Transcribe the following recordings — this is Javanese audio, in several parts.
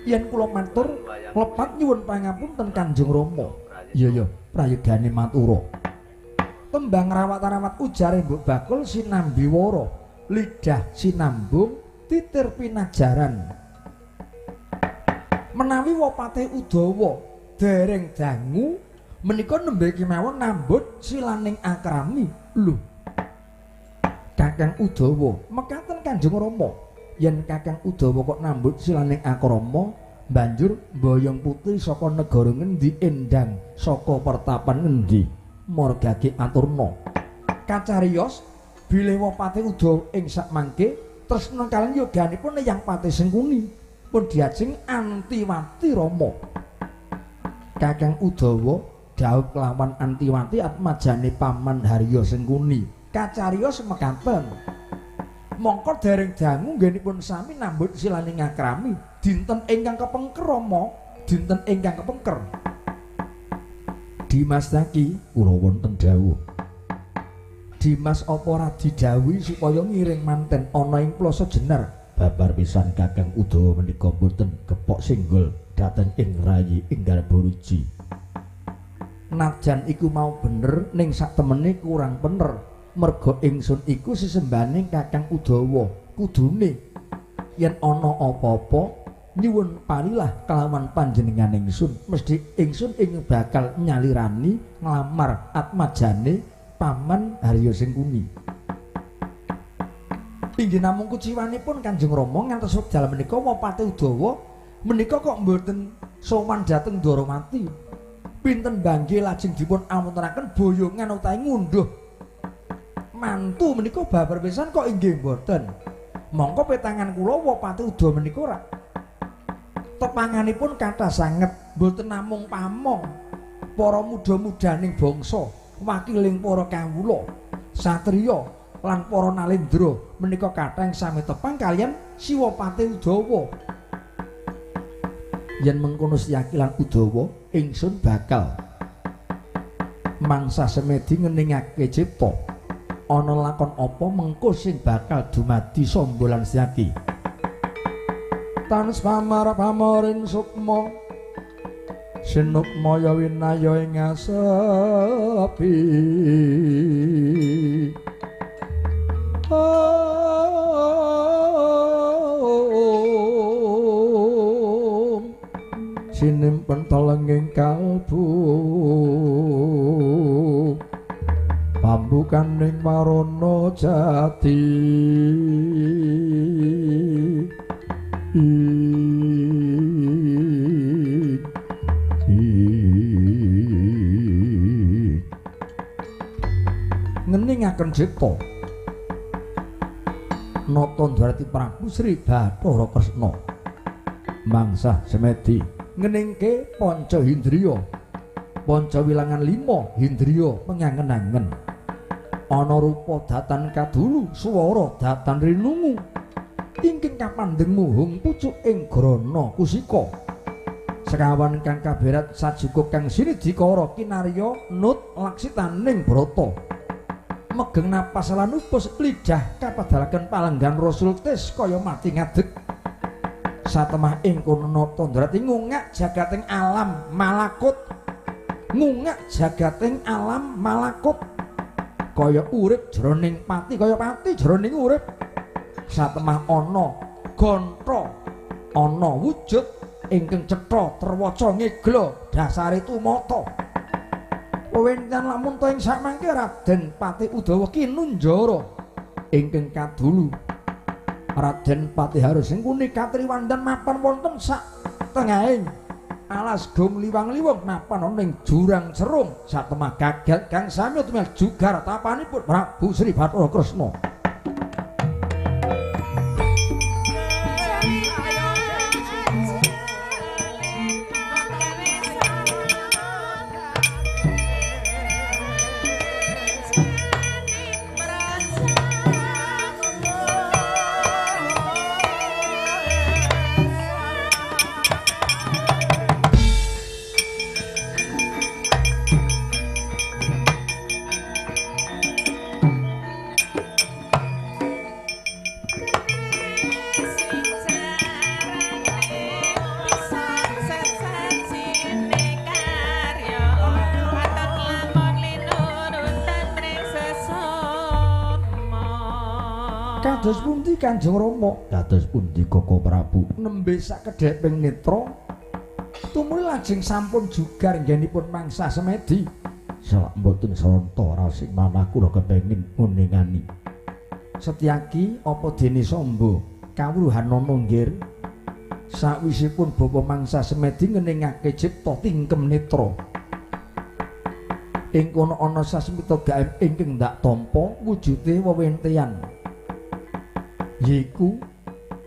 Yen kula matur lepat nyuwun pangapunten Kanjeng Rama. Iya ya, prayogane matura. Tembang rawat-rawat ujare mbok bakul sinambi wara, lidah sinambung titir pinajaran. Menawi wapate Udawa dereng dangu menika nembe kemawon nambut silaning akrami. Lho, Kakang Udawa, mekaten Kanjeng Rama. Yen Kakang Udawa kok nambut silaning akrama, banjur mboyong putri saka negara ngendi endang saka pertapan ngendi? Margake aturna. Kacariyos bilih wapate Udawa ing sakmangke tresna kaliyan yoganipun Eyang Patih Sengkuni pun diajeng Antiwati Rama. Kakang Udawa dhaup kelawan Antiwati atmajane Paman Harya Sengkuni. Kacariyos mekaten. Mongko dereng dangu nggenipun sami nambut silaning akrami dinten ingkang kepengker Rama, dinten ingkang kepengker. Dimas Zaki kula wonten dawuh. Dimas apa ora didhawuhi supaya ngiring manten ana ing Plaza Jenar? Babar pisan Kakang Udawa menika mboten gepok singgul dhateng ing rayi enggal Boruji. Najan iku mau bener ning saktemene kurang bener. Merga ingsun iku sesembahane Kakang Udawa kudune yen ana apa-apa nyuwun parilah kelawan panjenengan ingsun, mesti ingsun ing bakal nyalirani nglamar atmajane Paman Harya Sengkuni. Inggih namung kuciwanipun Kanjeng Rama ngantos wekdal menika wapate Udawa menika kok mboten sowan dhateng Ndorowati. Pinten bangge lajeng dipun awontenaken boyongan utawi ngunduh mantu menika babar pisan kok inggih mboten. Mongko petangan kula wapate Udawa menika ora tepanganipun kathah sanget, mboten namung pamong para muda-mudaning bangsa, wakiling para kawula, satriya lan para nalendra menika kathah sami tepang kaliyan Siwapate Udawa. Yen mengkono Setyaki lan Udawa, ingsun bakal mangsa semedi ngeningake cipta. Ana lakon apa mengko sing bakal dumadi Samba lan Setyaki. Tan pamar pamoring sukma sinukmaya winaya ing asepi. Om sinimpen telenging kalbu pambukaning warana jati. Ngeningaken cipta Nata Ndwarati Prabu Sri Bathara Kresna mangsah semedi ngeningke panca hindriya, panca wilangan lima hindriya pengangen-angen. Ana rupa datan kadulu, swara datan rinungu ingkang kapandheng muhung pucuk ing grana kusika. Sekawan kang kaberat sajuka kang sinidikara kinarya nut laksitaning brata. Megeng napas lan upus lidah kapadalaken palenggan rasul tis kaya mati ngadeg. Satemah ing kono Nata Ndorowati ngungak jagating alam malakut. Ngungak jagating alam malakut. Kaya urip jroning pati, kaya pati jroning urip. Satemah ana gontha, ana wujud ingkang cetha terwaca ngegla dasare tumata. Wewenthan lamun ta ing sakmangke Raden Patih Udawa kinunjara ingkang kadulu. Raden Patih Harya Sengkuni katriwandan mapan wonten sak tengahing alas gong liwang-liwung mapan ana ing jurang serung. Satemah kaget kang sami tumel jugar tapanipun Prabu Sri Bathara Kresna. Kados pundi Kanjeng Rama? Kados pundi Koko Prabu? Nembe sakedheping netra tumuli lajeng sampun jugar nggenipun mangsa semedi. Selak mboten saranta raos ing manah kula kepengin nguningani. Setyaki apa dene Samba kawruhanana nggir? Sawisipun bapa mangsa semedi ngeningake cipta tingkem netra. Ing kono ana sasmita gaib ingkang ndak tampa wujude wewentean. Yaiku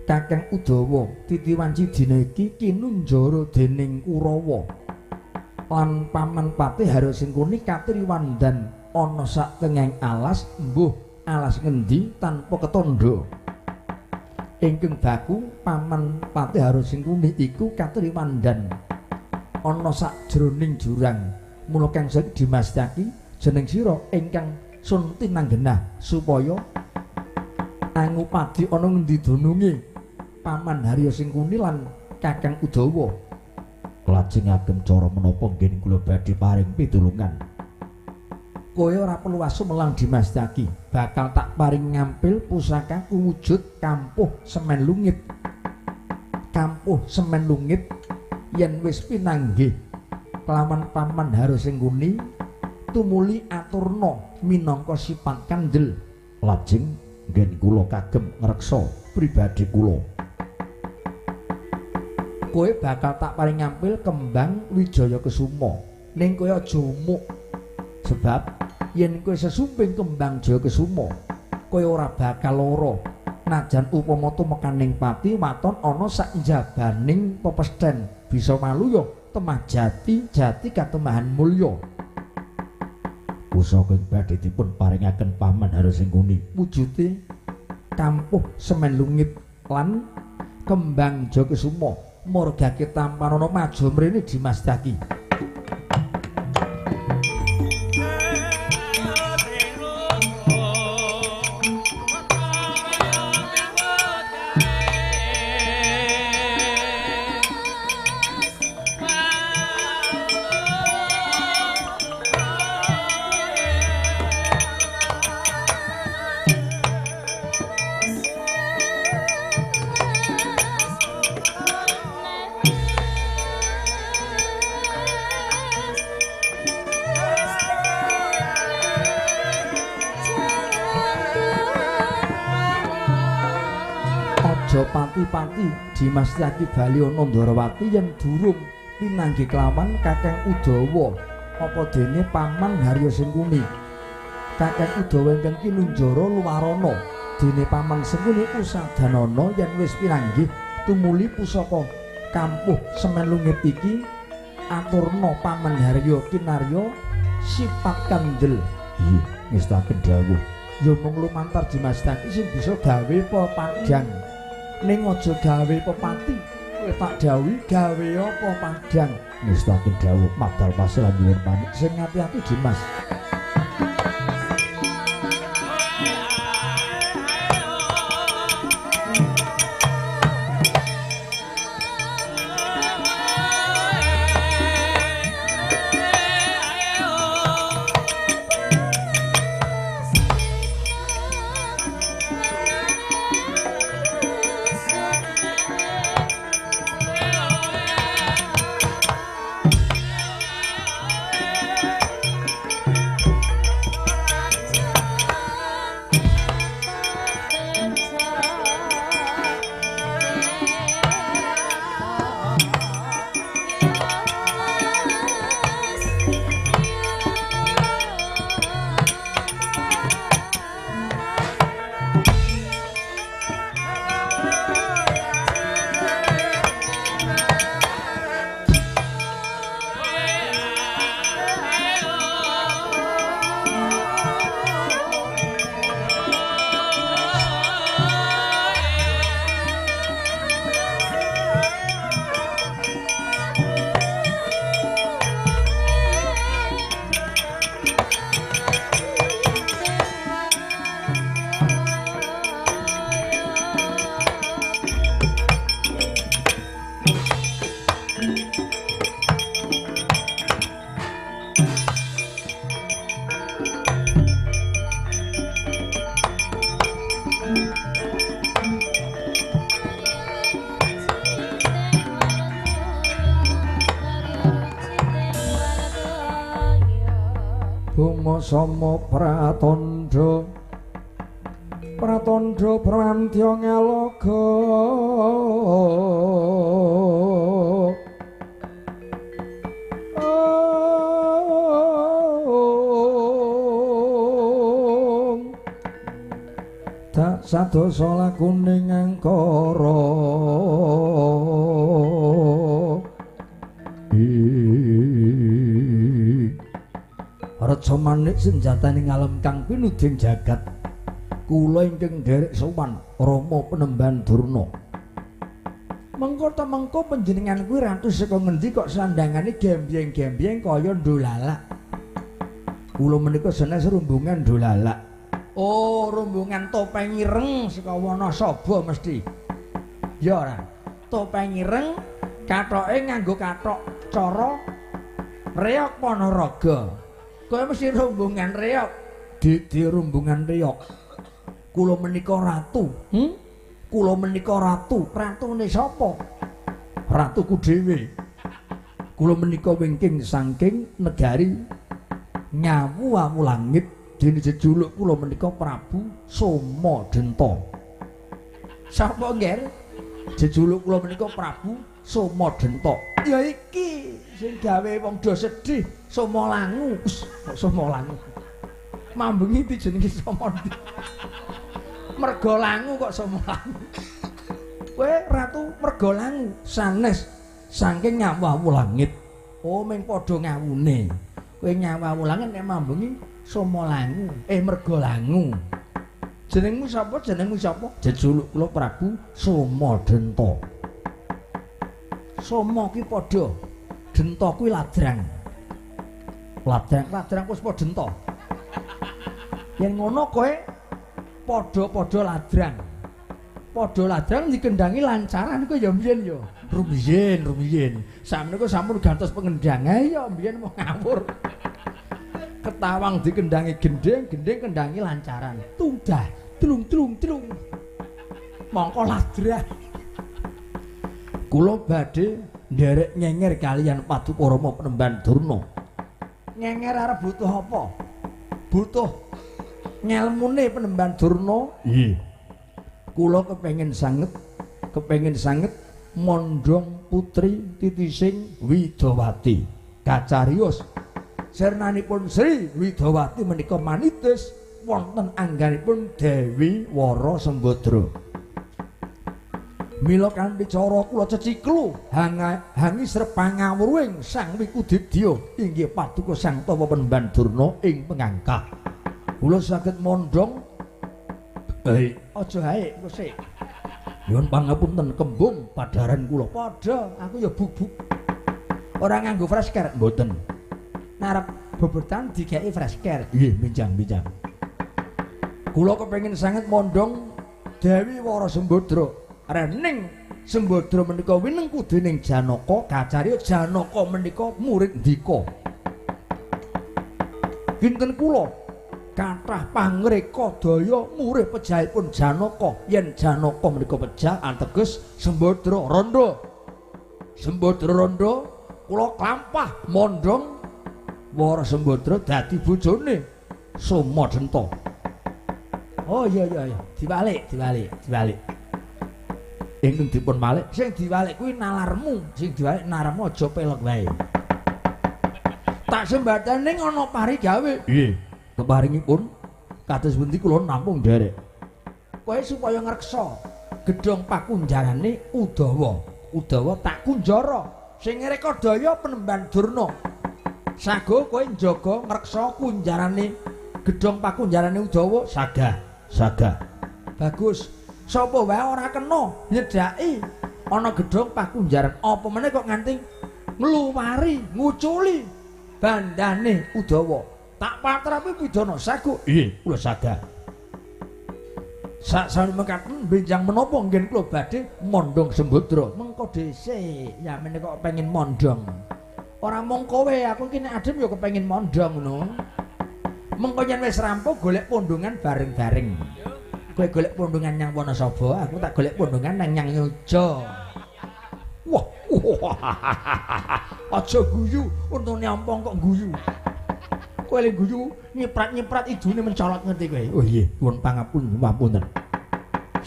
Kakang Udawa titiwanci dina iki kinunjara dening Kurawa. Lan paman Patih Harasengkuni katriwandan ana sak tengahing alas, mbuh alas ngendi tanpa ketandha. Ingkang baku paman Patih Harasengkuni iku katriwandan ana sakjroning jurang. Mula kang saiki dimastaki jeneng sira ingkang sun tinanggenah supaya angupadi ana ngendi dununge paman Harya Sengkuni lan Kakang Udawa. Lajeng agem cara menapa nggih kula badhe paring pitulungan? Kowe ora perlu asumelang dimastaki, bakal tak paring ngampil pusaka wujud kampuh semen lungit. Kampuh semen lungit yen wis pinanggih kelawan paman Harya Sengkuni tumuli aturna minangka sipat kandel. Lajeng nggih kula kagem ngreksa pribadi kula. Kowe bakal tak paring ngampil kembang Wijaya Kesuma. Ning kowe aja umuk. Sebab yen kowe sesumping kembang Jaya Kesuma, kowe ora bakal lara. Najan upama tumekaning pati waton ana sak njabaning pepesthen, bisa maluya temah jati jati katemahan mulya. Pusaka ing badhe dipun paringaken paman Harya Sengkuni wujude kampuh semen lungit lan kembang Jaya Kesuma. Murgake tampanana maju mrene Dimas Daki. Pati-pati Dimas Yaki bali ana Ndorowati yen durung pinanggih kelawan Kakang Udawa apa dene paman Harya Sengkuni. Kakang Udawa ingkang kinunjara luwarana dene paman Sengkuni usadanana yen wis pinanggih tumuli pusaka kampuh semen lungit iki aturna paman Harya kinarya sifat kandel. Iya, ngestaken dawuh. Ya mung lumantar Dimas Yaki sing bisa gawe pepadang. Ning aja gawe pepati, kowe tak dawuhi gawe apa padang. Ngestaken dawuh madal pasrah nyuwun panik sing ati-ati Dimas. Rama Sama Pratandha Pratandha Prantya Ngalaga Tak sadosa lakuning angkara Reca manik senjatane ngalem kang pinuding jagat. Kula ingkang nderek sowan Rama Penemban Durna. Mengko ta mengko panjenengan kuwi ratu saka ngendi kok sandangane gembyeng-gembyeng kaya ndolalak. Kula menika sanes rombongan ndolalak. Oh, rombongan topeng ireng saka Wanasaba mesti. Ya ora. Topeng ireng kathoke nganggo kathok cara reog Ponorogo. Kowe mesti rombongan reog. Didi rombongan reog. Kula menika ratu. Kula menika ratu. Ratune sapa? Ratuku dhewe. Kula menika wingking saking negari Nyawu-awu langit. Dene jejuluk kula menika Prabu Soma Denta. Sapa ngger? Jejuluk kula menika Prabu Soma Denta. Ya iki sing gawe wong do sedih, Soma Langu. Kok Soma Langu? Mambengi dijenengi Soma. Merga Langu kok Soma Langu. Kowe ratu Merga Langu sanes saking Nyawu langit. Oh, ming padha ngawune. Kowe Nyawu langit nek mambengi Soma Langu, Merga Langu. Jenengmu sapa? Jenengmu sapa? Jejuluk kula Prabu Soma Denta. Soma ki padha, Denta kuwi ladrang. Ladrang, ladrang puspa Denta. Yen ngono kowe padha-padha ladrang. Padha ladrang dikendangi lancaran kuwi ya mbiyen ya. Rumiyin, rumiyin. Sakmenika sampun gantos pengendang ae ya mbiyen mau ngawur. Ketawang dikendangi gendhing, gendhing kendangi lancaran. Tungdah, tlung tlung tlung. Mongko ladrang. Kula badhe nderek ngenger kaliyan Paduka Rama Penemban Durna. Ngenger arep butuh apa? Butuh ngelmune Penemban Durna. Nggih. Kula kepengin sanget mondhong putri titising Widawati. Kacariyos sernanipun Sri Widawati menika manitis wonten angganipun Dewi Wara Sembadra. Mila kanthi cara kula ceciklu hangi srepangawruhing Sang Wikudidya inggih Paduka Sang Tapa Penemban Durna ing pengangkah. Kula saged mondhong aja hae engko sik. Nyuwun pangapunten kembung padaran kula. Padha aku ya bubuk. Ora nganggo fresh care mboten. Narep bebertan dikeki fresh care. Nggih, minjang-minjang. Kula kepengin sanget mondhong Dewi Wara Sembadra. Rening Sembadra menika winengku dening Janaka, kacarya Janaka menika murid Ndika. Kinten kula kathah pangreka daya murih pejahipun Janaka. Yen Janaka menika pejah ateges Sembadra rondo. Sembadra rondo kula klampah mondhong Wara Sembadra dadi bojone Soma Denta. Oh iya iya iya, diwalik, diwalik, diwalik. Ingkang dipun malik, sing diwalik kuwi nalarmu, sing diwalik nalarmu aja pelek wae. Tak sembatane ana parigawe. Nggih. Keparingipun kados pundi kula nampung nderek. Kowe supaya ngreksa gedhong pakunjarane Udawa. Udawa tak kunjara sing ngreka daya Penemban Durna. Sago kowe njaga ngreksa kunjarane gedhong pakunjarane Udawa sagah, sagah. Bagus. Sapa wae ora kena nyedhaki ana gedhong pakunjaran. Apa meneh kok nganti ngluwari, nguculi bandane Udawa. Tak patrapi pidana sago. Nggih, kula sagah. Sak mekaten benjang menapa ngen kula badhe mondhong Sembadra. Mengko dhisik, ya meneh kok pengin mondhong. Ora mung kowe, aku iki nek adem ya kepengin mondhong ngono. Mengko yen wis rampung golek pondhongan bareng-bareng. Kowe golek pondhongan nyang Wanasaba, aku tak golek pondhongan nang nyang Yoja. Wah, aja guyu, untune ampong kok guyu. Kowe le guyu nyiprat-nyiprat idune mencolot ngerti kowe. Oh iya, nuwun pangapunten.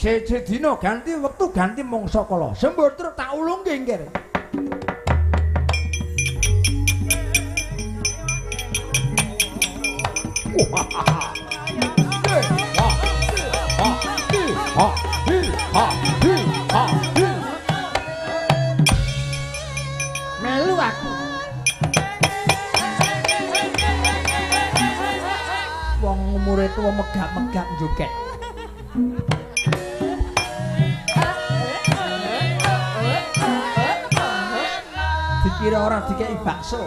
Siji dina ganti wektu ganti mangsa kala. Sembur truk tak ulungke nggih. Melu aku. Wong umure tuwa megap-megap joget. Dikira ora dikeki bakso.